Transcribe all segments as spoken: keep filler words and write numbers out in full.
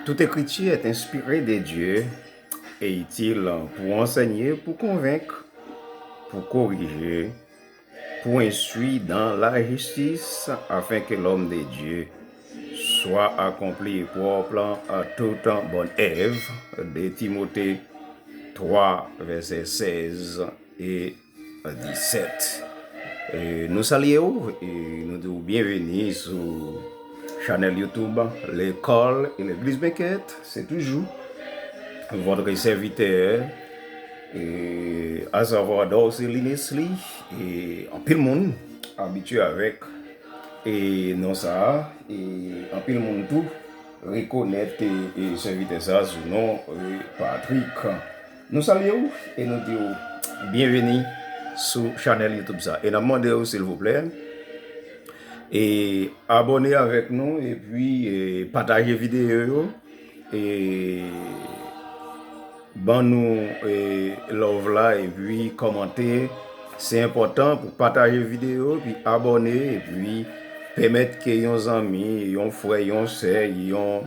Toute écriture est inspirée de Dieu et utile pour enseigner, pour convaincre, pour corriger, pour instruire dans la justice, afin que l'homme de Dieu soit accompli et propre à toute bonne œuvre. Deux Timothée trois, verset seize et dix-sept. E nou salye w, e nou di w byenveni sou chanèl YouTube L'école et l'Église Blanquette. C'est toujours votre serviteur, e, à savoir Dorcely Nesly, e anpil moun abitye avèk, e, non sa a, e anpil moun tou rekonèt, e, e sèvitè sa a sou non, e, Patrick. Nou salye w e nou di w byenveni sou chanèl YouTube sa. E n ap mande w, silvouplè, e abòne avèk nou, epi, e pataje videyo yo, e ban nou, e love la, epi kòmante. Se enpòtan pou pataje videyo, epi abòne, epi pèmèt ke yon zanmi, yon frè, yon sè, yon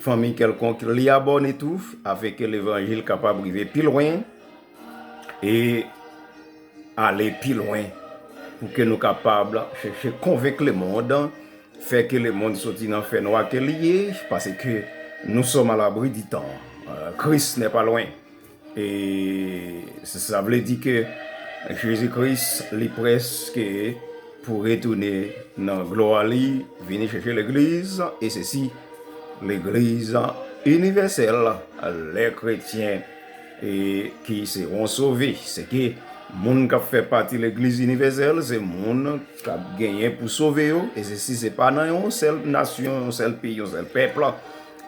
fanmi kèlkonk, li abòne tou, afin ke levanjil kapab rive pi lwen e ale pi lwen, pou ke nou kapab chèche konvenk lemonn, fè ke lemonn soti nan fènwa ke li ye, paske nous sommes à l'abri du temps. Euh, Christ n'est pas loin. E sa vle di ke Jezi Kris, li prèske pou retounen nan glwa li, vini chèche legliz, e sesi legliz inivèsèl, les chrétiens, e qui seront sauvés. Se ke moun k ap fè pati legliz inivèsèl, se moun k ap genyen pou sove yo, e sesi se pa nan yon sèl nasyon, yon sèl peyi, yon sèl pèp,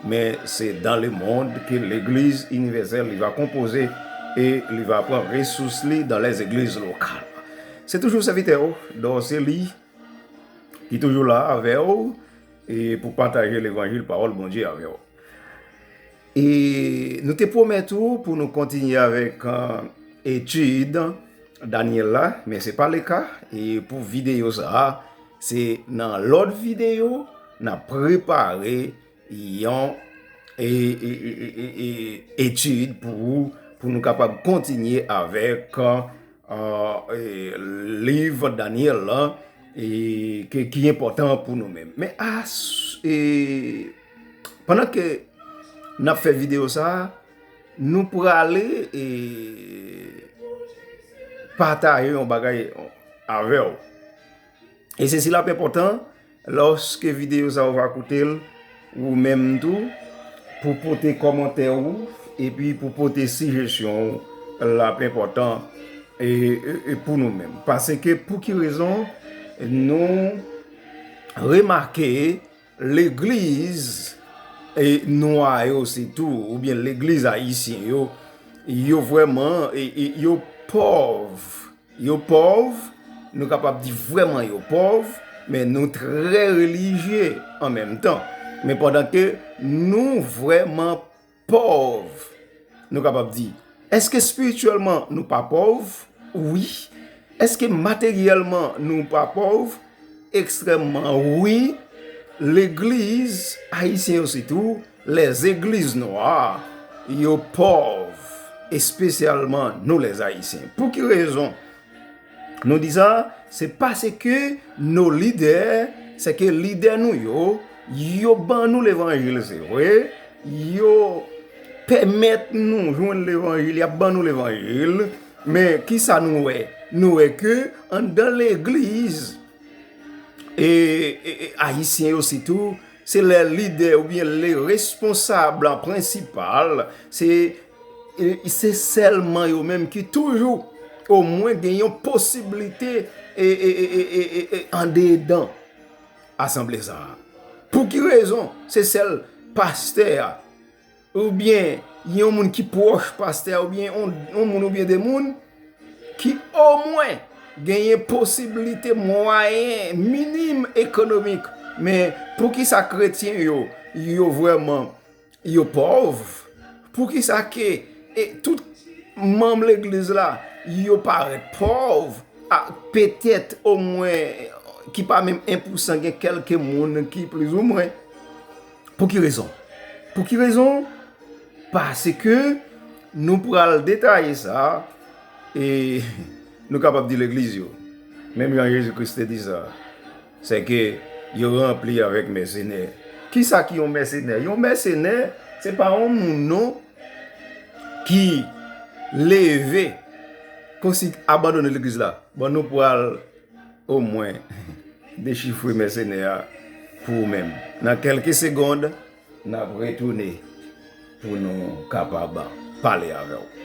men se dans le monde que l'église universelle li va konpoze e li va pran resous li dans les églises locales. Se toujou sèvitè w, Dorcely, ki toujou la avè w, e pou pataje levanjil pawòl Bondye avè w. E nou te pwomèt ou pou nou kontinye avèk, euh, etid Danyèl la, men se pa le ka. E pou videyo sa a, se nan lòt videyo, n ap prepare yon, e, e, e, e, e, etid pou, pou nou kapab kontinye avèk, euh, e, liv Danyèl la, e, ke, ki enpòtan pou nou menm. Men as, e, pandan ke n ap fè videyo sa a, nou prale, e, pataje yon bagay avè w. E se sila p enpòtan, lòske videyo sa a ou va koute l, ou menm tou, pou pote kòmantè ou, epi pou pote sijesyon ou, l ap enpòtan, e, e, e pou nou menm. Paske pou ki rezon nou remake legliz, e, nwa yo sitou, oubyen legliz ayisyen yo, yo vrèman, e, e, yo pòv. Yo pòv, nou kapab di vrèman yo pòv, men nou trè relijye an menm tan. Men pandan ke nou vrèman pòv, nou kapab di, èske espirityèlman nou pa pòv? Wi. Èske materyèlman nou pa pòv? Ekstrèmman wi. Legliz ayisyen yo sitou, les églises noires, yo pòv, espesyalman nou les Haïtiens. Pou ki rezon nou di sa? Se paske nos leaders, se ke lidè nou yo, yo ban nou levanjil, se vre, yo pèmèt nou jwenn levanjil, y ap ban nou levanjil, men kisa nou wè? Nou wè ke anndan legliz, e, e, e, ayisyen yo sitou, se lè lidè oubyen le responsab prensipal, se, e, se sèlman yo menm ki toujou omwen gen yon posiblite, e, e, andedan asanble sa a. Pou ki rezon se sèl pastè a, oubyen yon moun ki pwòch pastè a, oubyen yon, yon moun oubyen de moun ki omwen genyen posiblite, mwayen minim ekonomik? Men poukisa kretyen yo, yo vrèman, yo pòv? Poukisa ke, e, tout manm legliz la, yo parèt pòv? A, petèt omwen ki pa menm en pou san gen kèlke moun ki plizoumwen. Pou ki rezon? Pou ki rezon? Paske nou pral detaye sa, e nou kapab di legliz yo. Menm jan Jezi Kris te di sa, se ke yo ranpli avèk mèsenè. Kisa ki yon mèsenè? Yon mèsenè, se pa yon moun non ki leve kòmsi abandone legliz la. Bon, nou pral omwen dechifre mèsenè a pou ou menm. Nan kèlke segond, n ap retounen pou nou kapab pale avè w.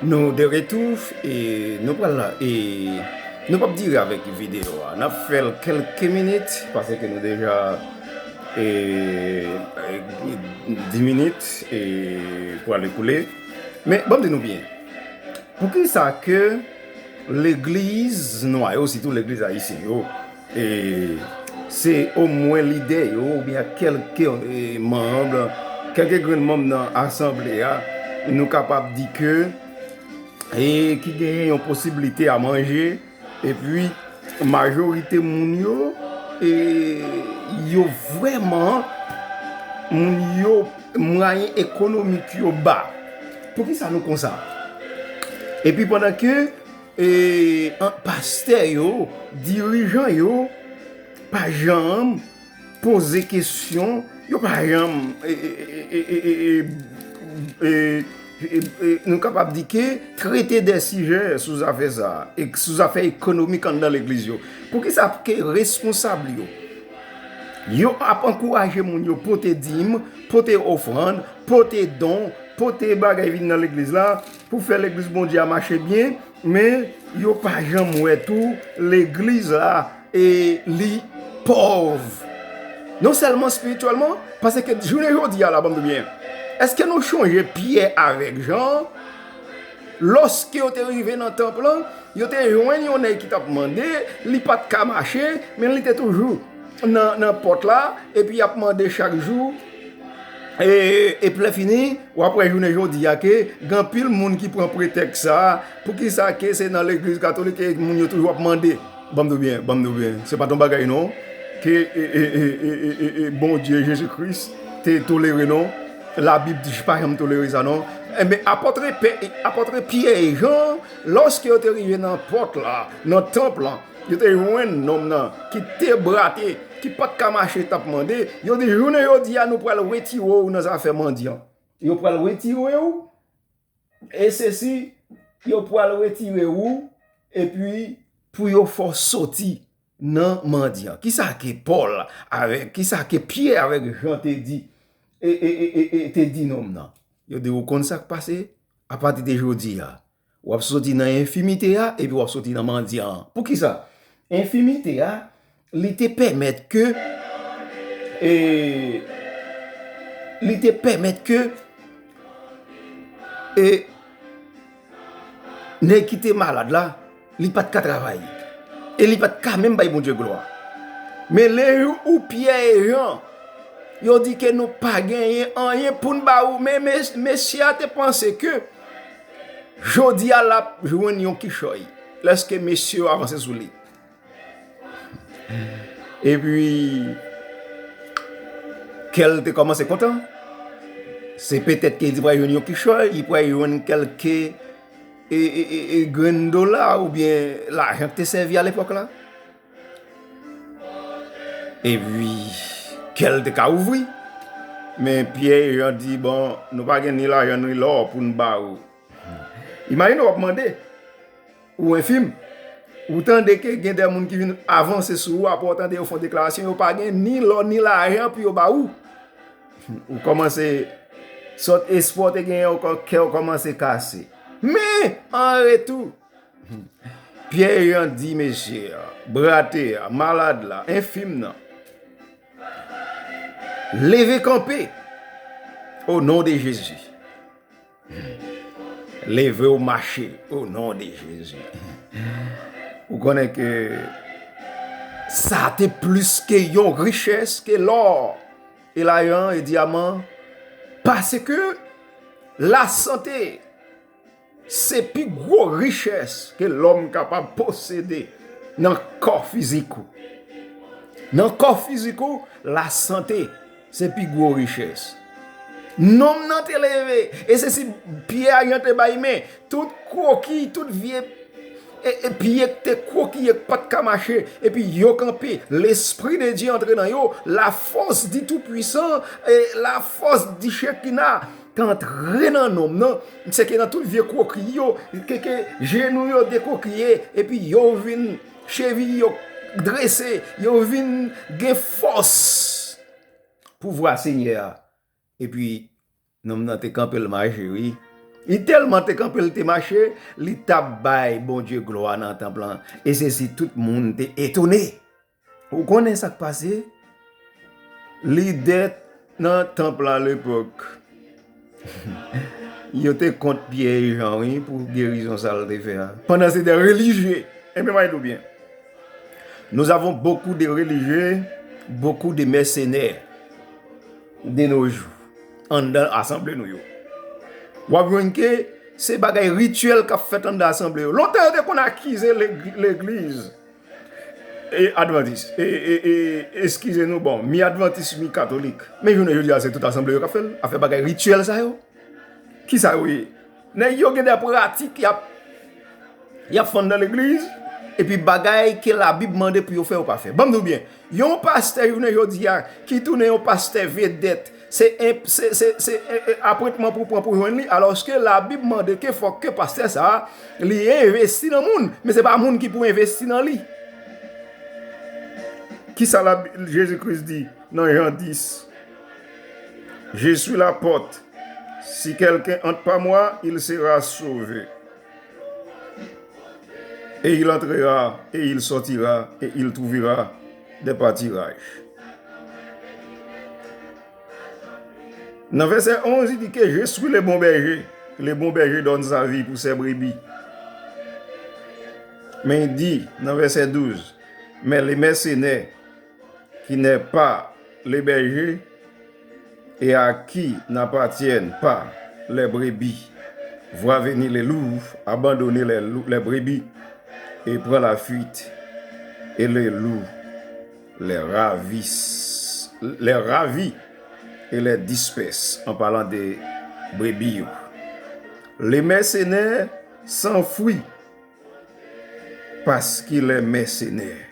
Nou de retou, e nou pral la, e nou p ap dire avèk videyo a. N ap fè l kèlke minit, paske nou deja, e, e, dis minit, e, pral ekoule. Men, ban m di nou byen. Poukisa ke legliz nwa yo, sitou legliz ayisyen yo, e, se omwen lidè yo, oubyen kèlke, e, manm, kèlke grenn manm nan asanble a, nou kapab di ke, e, ki genyen yon posiblite a manje, epi majorite moun yo, e, yo vrèman, moun yo, mwayen ekonomik yo ba. Poukisa nou konsa? Epi pandan ke, e, an, pastè yo, dirijan yo, pa janm poze kesyon, yo pa janm, e, e, e, e, nou kapab di ke trete de sijè sou zafè sa a, e sou zafè ekonomik anndan legliz yo. Poukisa ke responsab yo, yo ap ankouraje moun yo pote dim, pote ofrann, pote don, pote bagay vin nan legliz la, pou fè legliz Bondye a mache byen, men yo pa janm wè tou legliz la e li pòv. Non sèlman espirityèlman, paske jounen jodi a la, ban m di w byen, èske nou chonje Pyè avèk Jan? Lòske yo te rive nan tanp lan, yo te jwenn yon nèg ki t ap mande, li pa t ka mache, men li te toujou nan, nan pòt la, epi y ap mande chak jou. E, epi lè fini, w ap wè jounen jodi a ke gen anpil moun ki pran pretèks sa a, poukisa ke se nan legliz katolik ke moun yo toujou ap mande? Ban m di w byen, ban m di w byen, se pa t yon bagay non ke, e, e, Bondye, Jezi Kris, te tolere non. Labib di pa janm tolere sa non. Enben, apòtre Pè, apòtre Pyè e Jan, lòske yo te rive nan pòt la, nan tanp lan, yo te jwenn nonm nan ki te brate, ki pa t ka mache, t ap mande. Yo di, jounen jodi a, nou pral retire w nan zafè mandyan. Yo pral retire w, e sesi, yo pral retire w, epi pou yo fè w soti nan mandyan. Kisa ke Pòl avèk, kisa ke Pyè avèk Jan te di, e, e, e, e, e te di nonm nan? Yo di, ou konn sa k pase? Apati de jodi a, w ap soti nan enfimite a, epi w ap soti nan mandyan an. Poukisa? Enfimite a, li te pèmèt ke, e, li te pèmèt ke, e, nèg ki te malad la, li pa t ka travay. E li pa t ka menm bay Bondye glwa. Men lè ou Pyè e Jan, yo di ke nou pa genyen anyen pou n ba ou. Men mes-, mesye a te panse ke jodi a l ap jwenn yon kichòy lèske mesye yo avanse sou li. Epi, kè l te kòmanse kontan. Se petèt ke li pral jwenn yon kichòy, li pral jwenn kèlke, e, e, e, e, grenn dola oubyen lajan ki te sèvi alepòk la. Epi, kè l te ka ouvri. Men Pyè e Jan di, bon, nou pa gen ni lajan ni lò pou n ba ou. Imajine w ap mande, ou enfim, ou tande ke gen de moun ki vin avanse sou ou, apre w tande yo fè yon deklarasyon, yo pa gen ni lò ni lajan pou yo ba ou. Ou kòmanse, sòt espwa w te genyen, ou kò-, kè w kòmanse kase. Men, an retou, Pyè e Jan di mesye a, brate a, malad la, enfim nan, leve kanpe, o non de Jezi. Leve w mache, o non de Jezi. Ou konnen ke sa te plis ke yon richès ke lò e lajan e dyaman, paske lasante se pi gwo richès ke lòm kapab posede nan kò fizik ou. Nan kò fizik ou, lasante se pi gwo richès. Nonm nan te leve, e se si Pyè a jan te bay men, tout kwoki, tout vye, e, e, pye k te kwokiye, k pa t ka mache, epi yo kanpe, Lespri de Dye antre nan yo, la force du Tout-Puissant, e, la force du Shekinah, te antre nan nonm nan, se ke nan tout vye kwoki yo, ke, ke jenou yo dekwokiye, epi yo vin, cheviy yo drese, yo vin gen fòs pouvwa Senyè a. Epi, nonm nan te kanpe l mache, wi. Li tèlman te kanpe l te mache, li t ap bay Bondye glwa nan tanp lan. E se si tout moun te etone. Ou konnen sa k pase? Lidè nan tanp la lepòk, yo te kont Pyè e Jan, wi, pou gerizon sa l te fè a. Pandan se de relijye, enben, mwen di w byen, nous avons beaucoup de religieux, beaucoup de mercenaires de nos jours, anndan asanble nou yo. W ap jwenn ke se bagay rityèl k ap fèt anndan asanble yo. Lontan yo te konn akize legi-, legliz e advantis. E, e, e, eskize nou, bon, mi advantis, mi katolik. Men jounen jodi a, se tout asanble yo k ap fè l, afè bagay rityèl sa yo. Kisa yo ye? Nèg yo gen de pratik y ap, y ap fè anndan legliz, epi bagay ke Labib mande pou yo fè, yo pa fè. Ban m di w byen, yon pastè jounen jodi a ki tounen yon pastè vedèt, Se en- se- se- se, e- e- apwentman pou pran pou jwenn li, alòske Labib mande ke fòk ke pastè sa a, li envesti nan moun, men se pa moun ki pou envesti nan li. Kisa Labib, Jezi Kris di nan Jan dis? Je suis la porte. Si quelqu'un entre par moi, il sera sauvé. Et il entrera, et il sortira, et il trouvera des pâturages. Nan vèsè onz, li di ke je suis le bon berger. Le bon berger donne sa vie pour ses brebis. Men li di nan vèsè douz, mais le mercenaire qui n'est pas le berger et à qui n'appartiennent pas les brebis voit venir le loup, abandonne les, lou- les brebis et prend la fuite. Et le loup les ravit, les ravit et les disperse, en parlant des brebis. Le mercenaire s'enfuit parce qu'il est mercenaire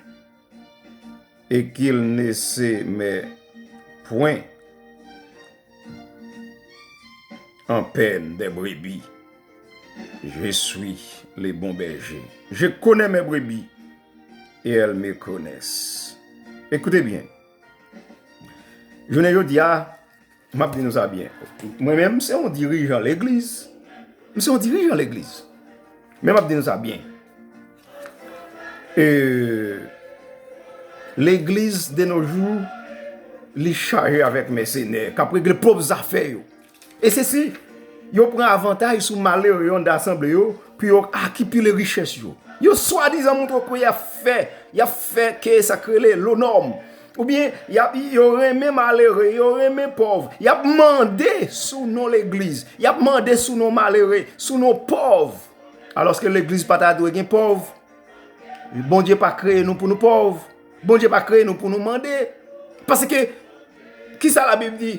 et qu'il ne se met point en peine des brebis. Je suis le bon berger. Je connais mes brebis et elles me connaissent. Écoutez bien. Jounen jodi a, m ap di nou sa byen. Mwen menm, m se yon dirijan legliz. M se yon dirijan legliz. Men m ap di nou sa byen. E, legliz de nos jours, li chaje avèk mèsenè k ap regle pwòp zafè yo. E se si yo pran avantaj sou malere yo anndan asanble yo pou yo akipile richès yo. Yo swadizan montre w ke y ap fè, y ap fè ke sa k rele lonòm. Oubyen y ap, yo renmen malere, yo renmen pòv. Y ap mande sou non legliz. Y ap mande sou non malere, sou non pòv. Alòske legliz pa ta dwe gen pòv. Bondye pa kreye nou pou nou pòv. Bondye pa kreye nou pou nou mande. Paske, kisa Labib di?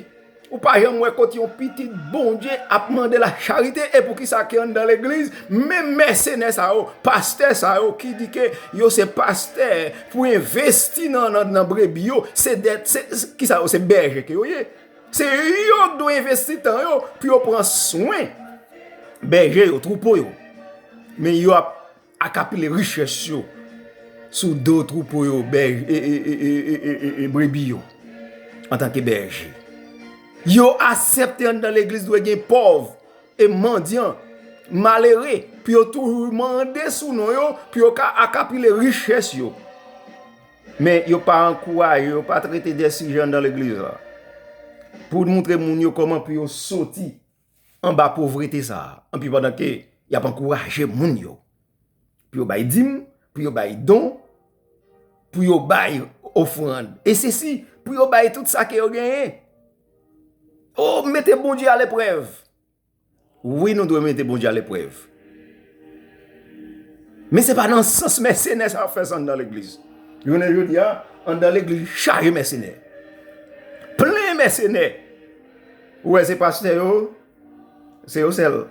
Ou pa janm wè kote yon pitit Bondye ap mande lacharite? E poukisa ke anndan legliz, menm mèsenè sa yo, pastè sa yo ki di ke yo se pastè pou envesti nan, nan, nan brebi yo, se dèt, se, se, kisa yo, se bèje ke yo ye. Se yo ki dwe envesti tan yo pou yo pran swen bèje yo, twoupo yo. Men yo ap akapile richès yo sou do twoupo yo, bèj, e, e, e, e, e, e, e, brebi yo, antanke bèje. Yo aksepte anndan legliz dwe gen pòv e mandyan, malere, pou yo toujou mande sou non yo, pou yo ka akapile richès yo. Men yo pa ankouraje, yo pa trete de sijè anndan legliz la pou montre moun yo kòman pou yo soti anba povrete sa a. Anpi pandan ke y ap ankouraje moun yo pou yo bay dim, pou yo bay don, pou yo bay ofrann. E sesi, pou yo bay tout sa ke yo genyen. O, mete Bondye aleprèv. Wi, nou dwe mete Bondye aleprèv. Men se pa nan sans mèsenè sa ap fè sa anndan legliz. Jounen jodi a, anndan legliz chaje mèsenè. Plen mèsenè. Ou wè se pastè yo, se yo sèl.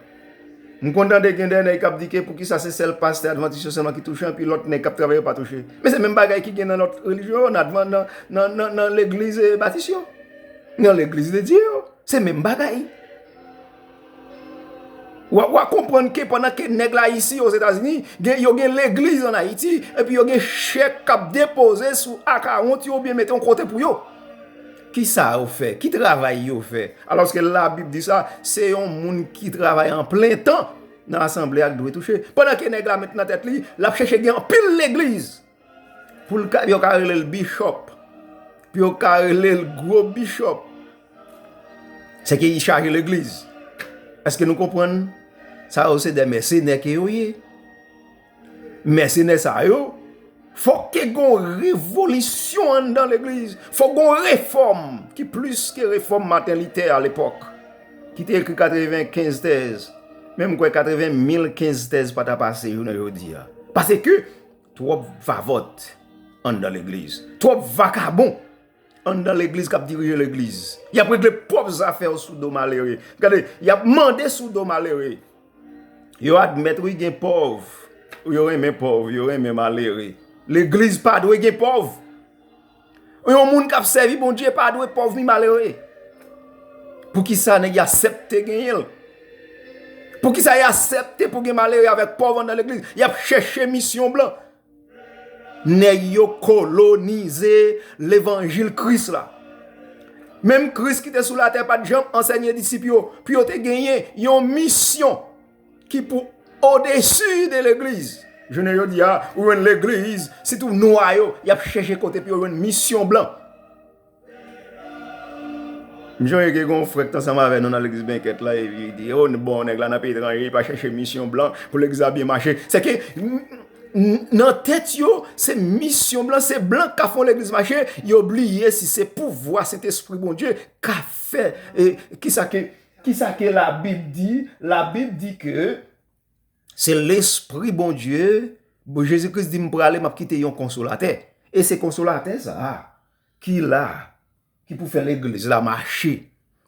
M konn tande gen de nèg k ap di ke poukisa se sèl pastè advantis yo sèlman ki touche, anpi lòt nèg k ap travay yo pa touche. Men se menm bagay ki gen nan lòt relijyon yo, nan advan-, nan, nan, nan, nan legliz, eh, batis yo. Nan legliz de Dye yo. Se menm bagay. W a, w a konprann ke pandan ke nèg la isi Ozetazini, gen, yo gen legliz ann Ayiti, epi yo gen chèk k ap depoze sou akawont yo oubyen mete yon kote pou yo. Kisa yo fè? Ki travay yo fè? Alòske Labib di sa, se yon moun ki travay an plen tan nan asanble a k dwe touche. Pandan ke nèg la met nan tèt li, l ap chèche gen anpil legliz. Pou l ka, yo ka rele l bishop. Pou yo ka rele l gwo bishop. Se ke li chaje legliz. Èske nou konprann? Sa yo se de mèsenè ke yo ye. Mèsenè sa yo, fòk ke gon revolisyon anndan legliz. Fòk gon refòm ki plis ke refòm Martin Luther alepòk, ki te ekri katrevenkenz tèz. Men m kwè katreven mil kenz tèz pa ta pase jounen jodi a. Paske twòp vavòt anndan legliz. Twòp vakabon anndan legliz k ap dirije legliz. Y ap regle pwòp zafè yo sou do malere. Gade, y ap mande sou do malere. Yo admèt, wi, gen pòv. Yo renmen pòv, yo renmen malere. Legliz pa dwe gen pòv. Yon moun k ap sèvi Bondye pa dwe pòv ni malere. Poukisa nèg yo aksepte genyen l? Poukisa yo aksepte pou gen malere avèk pòv anndan legliz? Y ap chèche misyon blan. Nèg yo kolonize levanjil Kris la. Menm Kris ki te sou latè pa t janm ansèye disip yo pou yo te genyen yon misyon ki pou odesi de legliz. Jounen jodi a, ou jwenn legliz, sitou nwa yo, y ap chèche kote pou yo jwenn misyon blan. M sonje ke gen yon frè k t ansanm avè nou nan legliz Benkèt la, epi li di, o, bon, nèg la nan peyi etranje, li pa chèche misyon blan pou legliz la byen mache. Sèke, n- n- nan tèt yo, se misyon blan, se blan k ka fè yon legliz mache, yo bliye si se pouvwa Sentespri Bondye k ap fè, e, kisa ke, kisa ke Labib di? Labib di ke se Lespri Bondye, bon, Jezi Kris di, "M prale, m ap kite yon konsolatè." E se konsolatè sa a ki la, ki pou fè legliz la mache,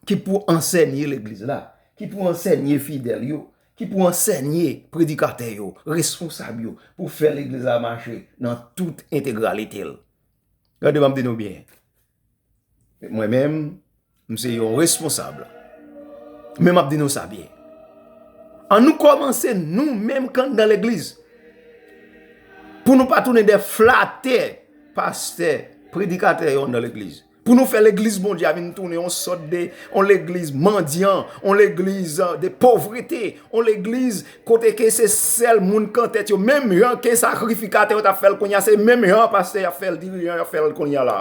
ki pou ansèye legliz la, ki pou ansèye fidèl yo, ki pou ansèye predikatè yo, responsab yo, pou fè legliz la mache nan tout entegralite l. Gade, m ap di nou byen. Mwen menm, m se yon responsab. Men m ap di nou sa byen. An nou kòmanse nou menm k anndan legliz. Pou nou pa tounen de flatè, pastè, predikatè yo anndan legliz. Pou nou fè legliz Bondye a vin tounen yon sòt de, yon legliz mandyan, yon legliz, eh, de povrete, yon legliz kote ke se sèl moun k an tèt yo, menm jan ke sakrifikatè yo t ap fè l kounye a, se menm jan pastè y ap fè l, dirijan y ap fè l kounye a la.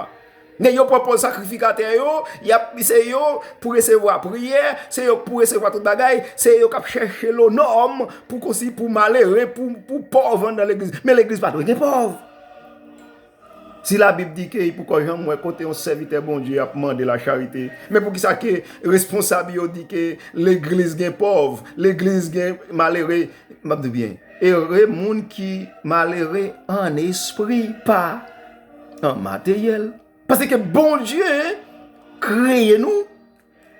Nèg yo pran pòz sakrifikatè yo, y ap, se yo pou resevwa priyè, se yo pou resevwa tout bagay, se yo k ap chèche lonòm pou konsi, pou malere, pou, pou pòv anndan legliz. Men legliz pa dwe gen pòv. Si Labib di ke li poko janm wè kote yon sèvitè Bondye ap mande lacharite, men poukisa ke responsab yo di ke legliz gen pòv, legliz gen malere? M ap di byen, ere moun ki malere an espri, pa an materyèl. Paske Bondye kreye nou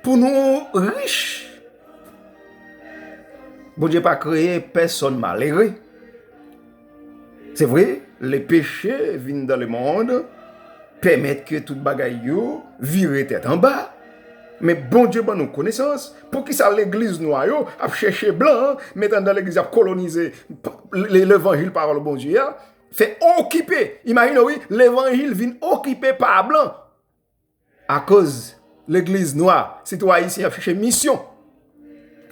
pou nou rich. Bondye pa kreye pèsonn malere. Se vre, le peche vin dan le mond, pèmèt ke tout bagay yo vire tèt anba. Men Bondye ban nou konesans. Poukisa legliz nwa yo ap chèche blan, met anndan legliz, ap kolonize p- le- levanjil pawòl Bondye a, fè okipe. Imajine w, wi, levanjil vin okipe pa blan. Akoz legliz nwa, sitou ayisyen, ap chèche misyon.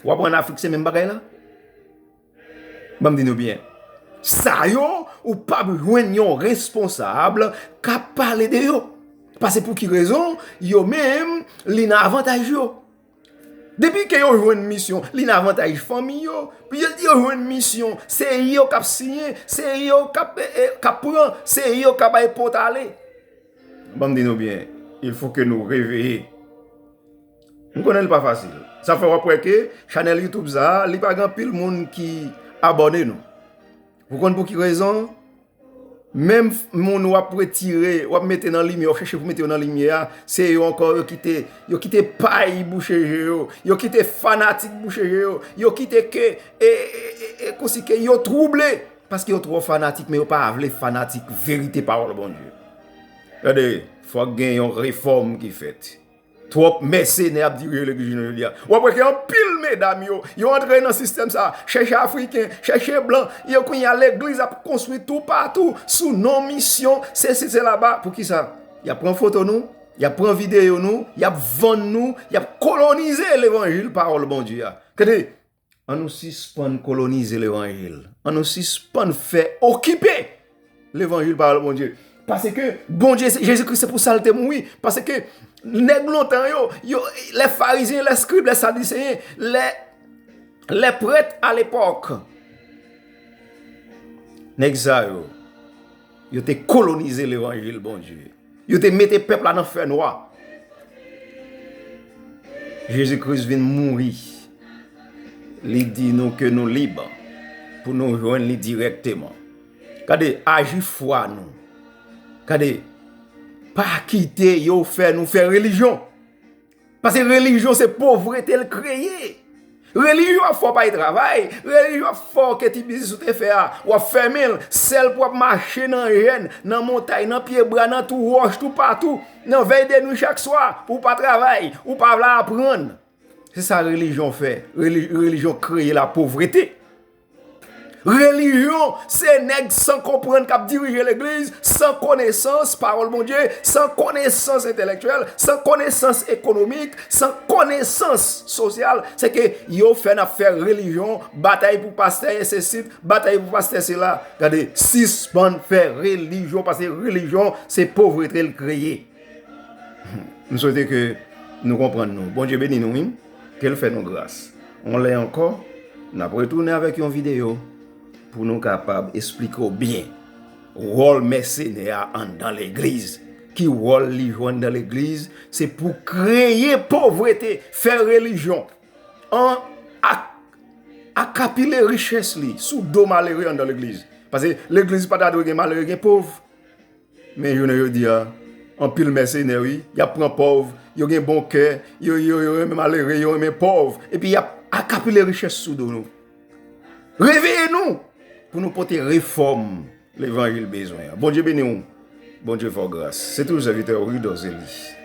W ap wè ann Afrik se menm bagay la. Ban m di nou byen. Sa yo, ou p ap jwenn yon responsab k ap pale de yo. Paske pou ki rezon? Yo menm, li nan avantaj yo. Depi ke yo jwenn misyon, li nan avantaj fanmi yo. Yo, yo jwenn misyon, se yo k ap siyen, se yo k ap, e, e, k ap pran, se yo k ap bay pot ale. Ban m di nou byen, il faut que nou reveye. M konnen l pa fasil. Sa fè w ap wè ke chanèl YouTube sa a, li pa gen anpil moun ki abòne nou. Ou konn pou ki rezon? Menm f- moun w ap retire, w ap mete nan limyè, w ap chèche pou mete yo nan limyè a, se yo ankò, yo kite, yo kite pay bouche je yo, yo kite fanatik bouche je yo, yo kite ke, e, e, e, e, konsi ke yo twouble, paske yo twò fanatik, men yo pa vle fanatik verite pawòl Bondye. Gade, fòk gen yon refòm ki fèt. Twòp mèsenè ap dirije legliz jounen jodi a. W ap wè ke anpil medam yo, yo antre nan sistèm sa, chèche Afriken, chèche blan, yo kounye a legliz ap konstwi toupatou sou non misyon, sesi, sela. Poukisa? Y ap pran foto nou, y ap pran videyo nou, y ap vann nou, y ap kolonize levanjil pawòl Bondye a. Gade, An nou sispann kolonize levanjil. An nou sispann fè okipe levanjil pawòl Bondye. Paske Bondye, se- Jezi Kris, se pou sa l te mouri. Paske nèg lontan yo, yo, les Pharisiens, les scribes, les Sadducéens, les, les prêtres à l'époque, nèg sa yo, yo te kolonize levanjil Bondye. Yo te mete pèp la nan fènwa. Jezi Kris vin mouri. Li di nou ke nou lib pou nou jwenn li dirèkteman. Gade, aji fwa nou. Gade, pa kite yo fè nou fè relijyon. Paske relijyon se povrete l kreye. Relijyon ap fè w pa al travay. Relijyon ap fè w ke ti biznis ou te fè a, w ap fèmen l. Sèl pou w ap mache nan jèn, nan montay, nan pye bwa, nan twou wòch, toupatou, nan vèy de nwi chak swa, pou w pa travay, ou pa vle aprann. Se sa relijyon fè. Reli- relijyon kreye lapovrete. Relijyon se nèg san konprann k ap dirije legliz, san konesans pawòl Bondye, san konesans entèlektyèl, san konesans ekonomik, san konesans sosyal. Se ke yo fè n ap fè relijyon, batay pou pastè ensesit, batay pou pastè sela. Gade, sispann fè relijyon, paske relijyon se povrete l kreye. M swete ke nou konprann nou. Bondye beni nou, wi. Ke l fè nou gras. Yon lè ankò, n ap retounen avèk yon videyo pou nou kapab esplike w byen wòl mèsenè a anndan legliz. Ki wòl li jwe anndan legliz? Se pou kreye povrete, fè relijyon, an ak akapile richès li sou do malere anndan legliz. Paske legliz pa ta dwe gen malere, gen pòv. Men jounen jodi a, anpil mèsenè, wi, y ap pran pòv, yo gen bon kè, yo, yo, yo renmen malere, yo renmen pòv, epi y ap akapile richès sou do nou. Reveye nou pou nou pote refòm levanjil bezwen an. Bondye beni w. Bondye fè w gras. Se toujou sèvitè w, Rudor Zélie.